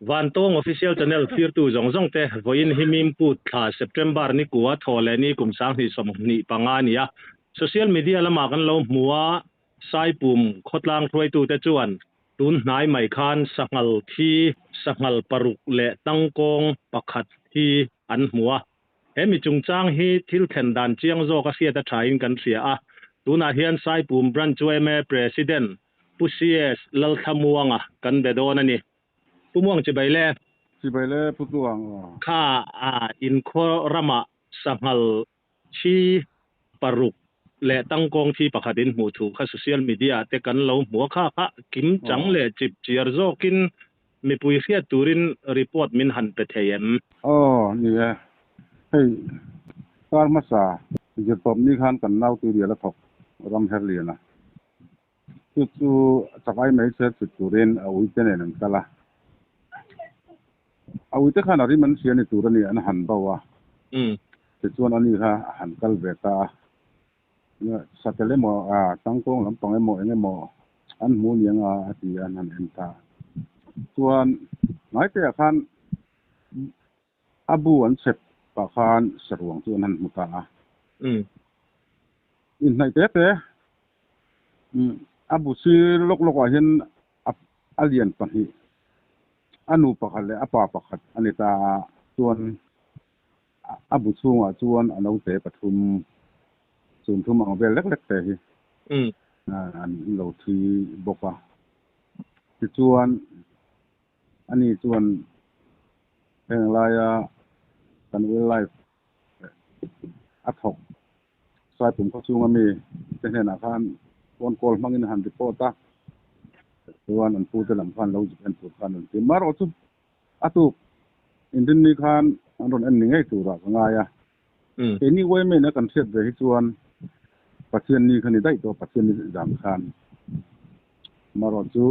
Vantawng Official Channel thlirtu zawng zawng te vawiin hi Mimkut thla September ni kua thaw leh ni kum 2025 a ni a. Social media lamah kan lo hmu a, Saipum khawtlang hruaitute chuan tun hnai mai khan sanghal thi, sanghal paruk leh tangkawng pakhat hi an hmu a. He mi chungchang hi thil thlen dan chiang zawk a hriat a thain kan hria a. Tunah hian Saipum Branch yma President Pu CS Lalthlamuanga kan be dawn a ni. Pu Muang chibai le. Chibai le Pu Tluang aw. Kha a inkhaw ramah sanghal thi paruk leh tangkawng thi pakhat in hmuh thu kha social media te kan lo hmu a, kha kha kim chang leh chip chiar zawkin mipui hriat turin report min han pe thei em? Aw ni e, hei kar hmasa zirtawp ni khan kan nau tuirial a thawk ram her lian a, Chu chu chakai mai chher chhut turin a uite nen an kal a. A uite khan a rim an hria ni tur a ni, an han bo a. Tichuan ani kha a han kal ve ta a. Satel emaw, tangkawng lampang emaw eng emaw an hmu niang a, a ti a, an han en ta. Chuan ngaiteah khan a bu an chhep pah khan saruang chu an han hmu ta a. Inhnaih te te a bu sir lawk lawk ah hian a lian pahnih, a nu pakhat leh a pa pakhat a ni ta a, chuan a bu chhungah chuan a naute pathum, chhun thum ang vel lek lek te hi an lo thi bawk a. Tichuan ani chuan heng laia kan wildlife a thawk Saipum khaw chhunga mi te hnenah khan phone call hmangin a han report a, chuan an pute lam khan lo zuk en tur khan an ti. Marawh chu a tuk inrinni khan an rawn en ni ngei turah ka ngai a. Keini Wayman a kan hriat ve hi chuan Pathianni kha ni daih tawh Pathianni zan khan. Marawh chu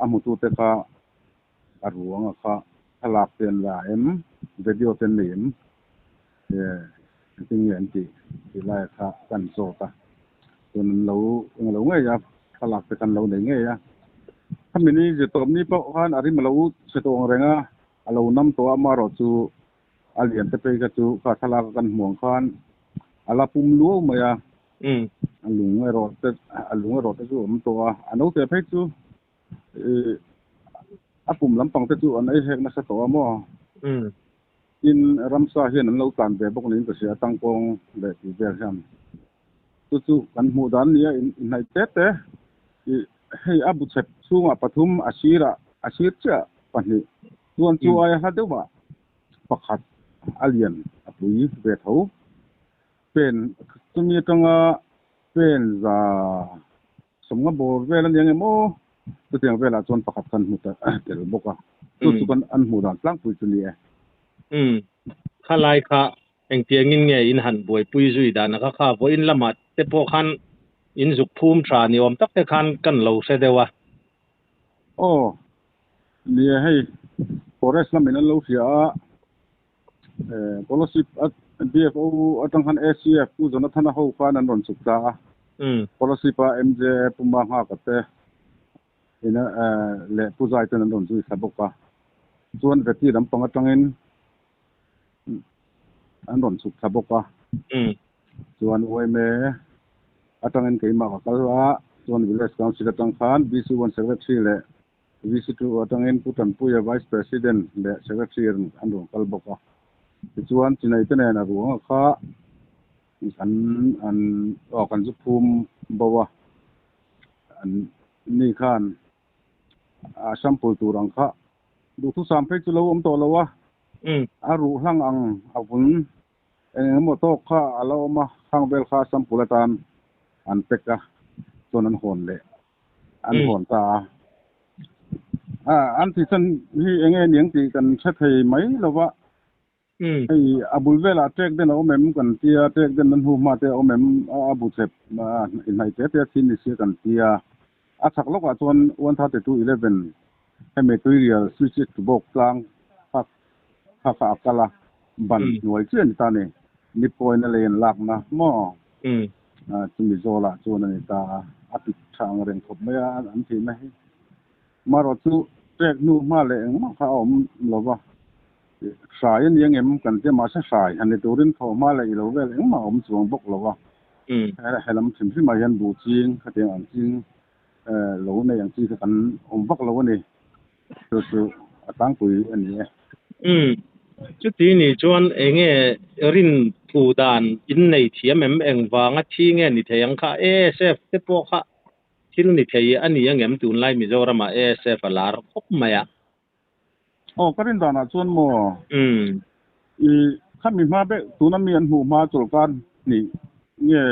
a hmutute kha a ruanga kha thlalak te an la em, video te an nei em, engtin nge an tih tih laia kha kan zawt a, chuan an lo eng lo ngei a, thlalak te khan lo nei ngei a. Khami ni zirtawp ni pawh khan a rim a lo chhe tawh ang reng a, a lo nam tawh a, amaherawh chu a lian te phei kha chu kha thlalak a kan hmuh ang khan a la pum luau mai a, a lung erawh te a lung erawh te chu a awm tawh a, a naute phei chu A pum lampang te chu an ei hek nasa tawh a maw? Tin, ramsa hian an lo tlan ve bawk niin ka hria a, tangkawng leh tih vel hian. Chu chu kan hmuh dan nia inhnaih te te. Hei a bu chhep chhungah pathum, a sirah a sir chiah pahnih. Chuan chu aia hla deuhah pakhat a lian a pui ve tho. Pen chumi atanga pen za Sawmnga bawr vel a ni ang em aw? Chutiang velah chuan pakhat kan hmu ta tel bawk a. Chu chu kan an hmuh dan tlangpui chu ni e. Umm. Khalai kha engtiangin nge in han buaipui zui dan a kha kha vawiin lamah te pawh khan in zuk phum tha ni awm tak te khan kan lo hre deuh a. Aw. Ni e hei forest lamin an lo hria a. Scholarship a DFO atang khan ACF Pu Jonathana ho khan an rawn chhuk ta a. Scholarship a MJ Pu Manghaka te ina leh Pu Zai ten an rawn zui thla bawk a. Chuan Veti lampang atangin an rawn chhuk thla bawk a. Chuan YMA atangin keimah ka kal a, chuan Village Council atang khan BC1 Secretary leh VC2 atangin Pu Tanpuia Vice President leh Secretary an rawn kal bawk a. Tichuan Chinai te nen a ruanga kha an an aw kan zu phum bo a. An ni khan a sample tur ang kha duhthusam phei chu lo awm tawh lo a. A ruh hlang ang a vun eng emaw tawk kha a la awm a, khang vel kha sample atan an pack a, chuan an hawn leh. An hawn ta a. A, an thihchhan hi eng nge niang tih kan hre thei mai lo va. Hei a bul velah ṭek den a awm em kan tia, ṭek den an hnu hma te a awm em, a bu chep inhnaih te te a thin ni sia kan tia. A chhak lawkah chuan 132 11 hemi tuirial switch it bawk tlang kha kha kha a kal a, ban hnuai chiah a ni ta a ni. Ni pawhin a lei an lakna maw? Chumi zawlah chuan a ni ta a, a pik tha ang reng khawp mai a, an thihna hi. Marawh chu Trek hnu hma leh engmah kha a awm lo va, hrai a ni angem kan tia mahse hrai han ni turin thawh hma leh i lo vel engmah a awm chuang bawk lo va. He lam hrim hrimah hian buh ching khatiang ang ching lo nei ang chi kha kan awm vak lo a ni. Chu chu a tlangpui a ni e. Umm. Chuti nih chuan enge rin thu dan in nei thiam em? Engvanga thi nge ni thei ang kha? ASF te pawh kha Thil ni thei a ni angem tunlai Mizoramah ASF a lar khawp mai a. Aw ka rin danah chuan maw i khami hma bek tuna mi an hmuh hma chawlhkar hnih nge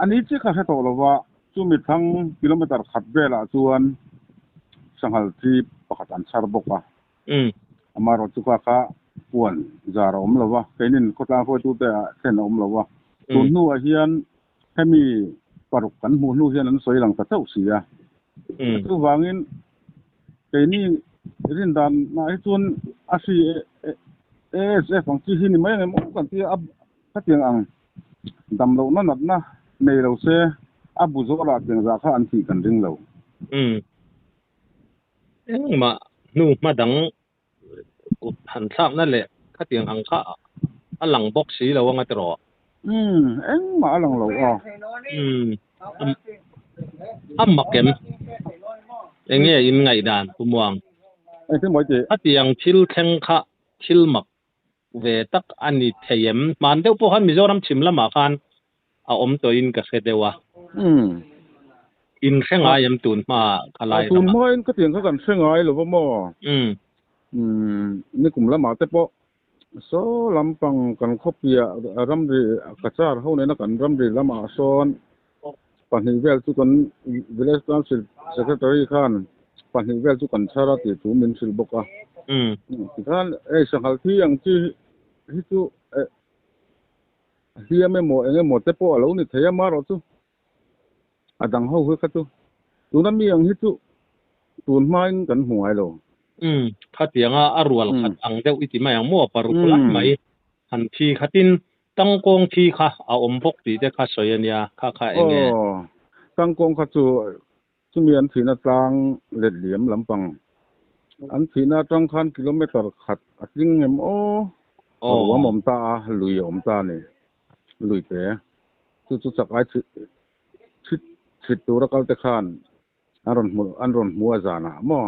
a ni chiah kha hre tawh lova chumi thlang kilometer khat velah chuan sanghal thi pakhat an chhar bawk a. Amaherawhchu kha kha puan zar a awm lova keinin khawtlang hruaitute ah thlen a awm lova tun hnuah hian Hemi paruk kan hmuh hnu hian an sawi lang ta chauh si a. Chuvangin keini rindanah hi chuan a hri ASF ang chi hi ni mai ang em aw kan ti a, khatiang ang damlohna natna nei lo se a bu zawlah tiang zah kha an thih kan ring lo. Engmah hnu hma dang Kut han thlakna leh khatiang ang kha a lang bawk si lo anga tiraw? Umm, engmah a lang lo a. Umm, a mak em? Enge in ngaihdan Pu Muang? Engtin mawi tih? Khatiang thil thleng kha thil mak ve tak a ni thei em? Hman deuh pawh khan Mizoram chhim lamah khan a awm tawhin ka hre deuh a. Umm. In hre ngai em tun hma kha lai ramah? Tun hmain ka tiang kha kan hre ngai lo va maw? Umm. Umm, nikum lamah te pawh saw lampang kan khawpiah ramri Cachar ho nena kan ramri lamah sawn pahnih vel chu kan Village Council Secretary khan pahnih vel chu kan chhar a tih thu min hrilh bawk a. Umm. Tikhan hei sanghal thi ang chi hi chu A hliam emaw eng emaw te pawh a lo ni thei a, marawh chu a dang ho hi kha chu tuna mi ang hi chu tun hmain kan hmu ngai lo. Umm, khatianga a rual khat ang deuh i ti mai ang maw, paruk lai mai han thi khatin tangkawng thi kha a awm bawk tih te kha sawi a nia, kha kha eng nge? Aw, tangkawng kha chu chumi an thihna tlang let liam lampang an thihna atang khan kilometer khat a tling em aw ruam awm ta a, lui a awm ta a ni, lui te chu chu chak ai chhit chhit tura kal te khan an rawn hmu an rawn hmu a zanah maw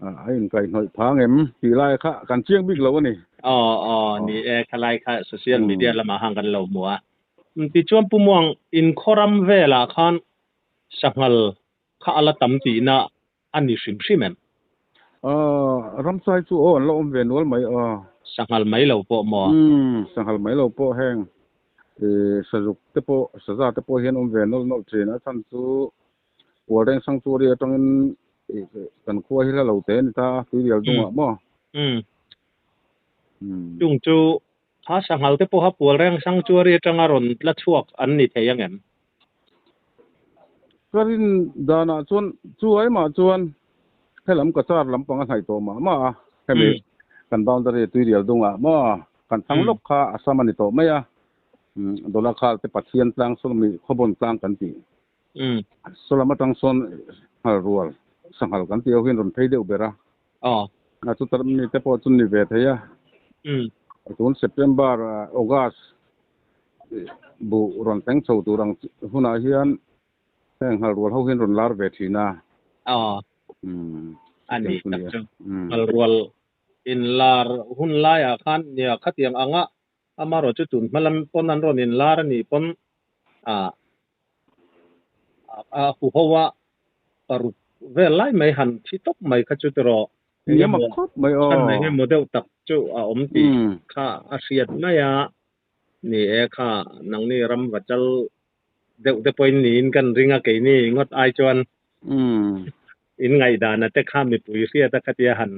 a inkaihhnawih phang em tih lai kha kan chiang bik lo a ni. Aw aw ni e, khalai kha social media lamah khan kan lo hmu a. Tichuan Pu Muang, inkhawram velah khan sanghal kha a la tam tihna a ni hrim hrim em? Aw, ramsai chu aw an la awm ve nual mai aw. Sanghal mai lo pawh maw? Umm, sanghal mai lo pawh heng sazuk te pawh, saza te pawh hian awm ve nawlh nawlh thin. A chhan chu Pualreng Sanctuary atangin kan khua hi hla lo te a ni ta a, Tuirial dungah maw? Umm, chung chu Kha sanghal te pawha pual reng sanctuary atanga rawn tla chhuak an ni thei angem? Ka rin danah chuan chu aimah chuan helam Cachar lampang a hnaih tawh mah mah a, hemi kan boundary tuirial dungah maw kan thlang lawk kha Assam a ni tawh mai a, Dolakhal te Pathian tlang sawmi Khawbawn tlang kan tih sawlam atang sawn nghal rual sanghal kan tih ho hian rawn phei deuh ber a. Aw. A chu tar mi te pawh chu ni ve thei a. Umm. Tun September, August buh rawn thleng chho tur ang hunah hian heng nghalrual ho hian rawn lar ve thin a. Aw. Umm. A ni tak chu. Nghalrual inlar hun laiah khan nia khatiang anga amarawh chu tun hma lam pawn an rawn inlar a nih pawn ah a huho a paruk vel lai mai han thi tawp mai kha chu tiraw engemaw khawp mai aw chhan engemaw deuh tak chu a awm tih kha a hriat mai a ni e kha nangni ram vachal deuh te pawhin niin kan ring a keini ngawt ai chuan in ngaihdan a te kha mipui hriat a khatia han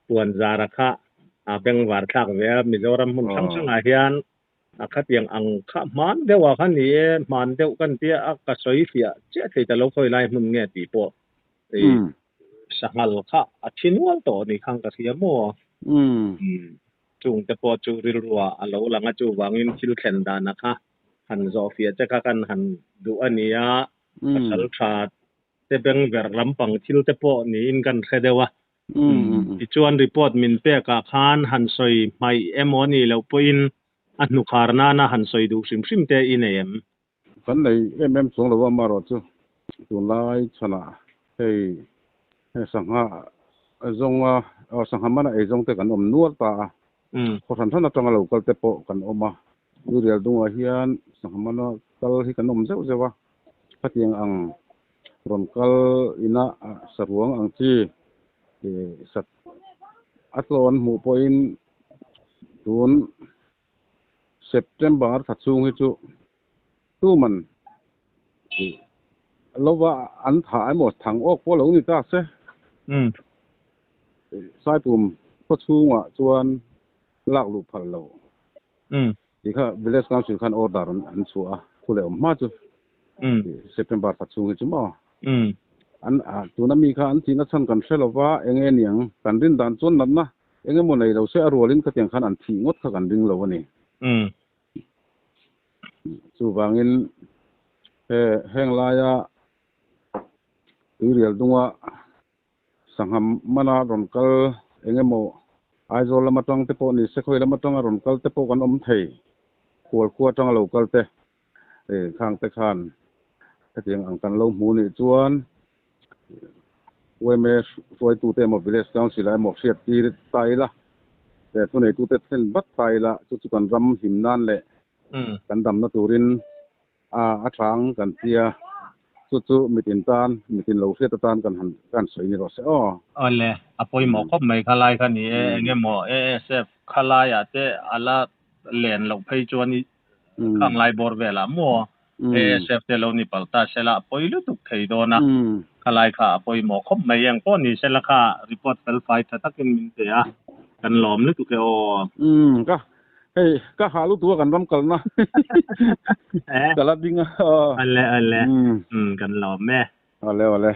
puan zar a kha a bengvar thlak ve a Mizoram hmun hrang hrangah hian A khatiang ang kha hman deuh ah kha ni e, hman deuh kan tia a ka sawi fiah chiah thei ta lo khawi lai hmun nge tih pawh i sanghal kha a thi nual tawh ni khang ka hria maw? Chung te pawh chu rilru ah a lo lang a chuvangin thil thlen dan a kha han zawh fiah che kha kan han duh a nia, pasal tha. te bengverh lampang thil te pawh niin kan hre deuh a. Tichuan report min pekah khan han sawi hmaih emaw nih loh pawhin a hnukhar nana han sawi duh hrim hrim te i nei em? Kan nei em em chuang lo a, amaherawhchu tunlai chhanah hei sangha zawnga sangha mana ei zawng te kan awm nual ta a, khaw hran hran atanga lo kal te pawh kan awm a, Tuirial dungah hian sangha mana kal hi kan awm zeuh zeuh a, khatiang ang rawn kal ina saruang ang chi sat a tlaw an hmuh pawhin tun September thla chhung hi chu tuman lova an thah emaw thang awk pawh lo ni ta se. Saipum khaw chhungah chuan lak luh phal lo. Ti kha Village Council khan order an chhuah a, thu leh awm hma chu September thla chhung hi chu maw. An tuna mi kha an thihna chhan kan hre lova eng nge niang kan rin dan chuan natna eng emaw nei lo se a rualin khatiang khan an thih ngawt kha kan ring lo a ni. Chuvangin he heng laia tuirial dunga Sangha mana rawn kal eng emaw Aizawl lam atang te pawh ni se khawi lam atanga rawn kal te pawh kan awm thei. Khualkhua atanga lo kal te khang te khan hetiang ang kan lo hmu nih chuan yma hruaitute emaw Village Council ah emaw hriat tir ta ila thuneitute thlen vat ta ila chu chu kan ram him nan leh kan damna turin A, a tha ang kan tia, chu chu mitin tan, mitin lo hriat atan kan han kan sawi ni rawh se aw. Awle, a pawimawh khawp mai khalai kha ni e, eng emaw ASF khalaiah te a la len loh phei chuan i khang lai bawr velah maw ASF te lo ni palh ta sela a pawi lutuk thei dawn a, khalai kha a pawimawh khawp mai eng pawh ni sela kha report felfai tha takin min pe a, kan lawm lutuk e aw. Ka Hei ka ha lutuk a kan ram kalna ka la ding a. Ale ale. Kan lawm e. Ale ale.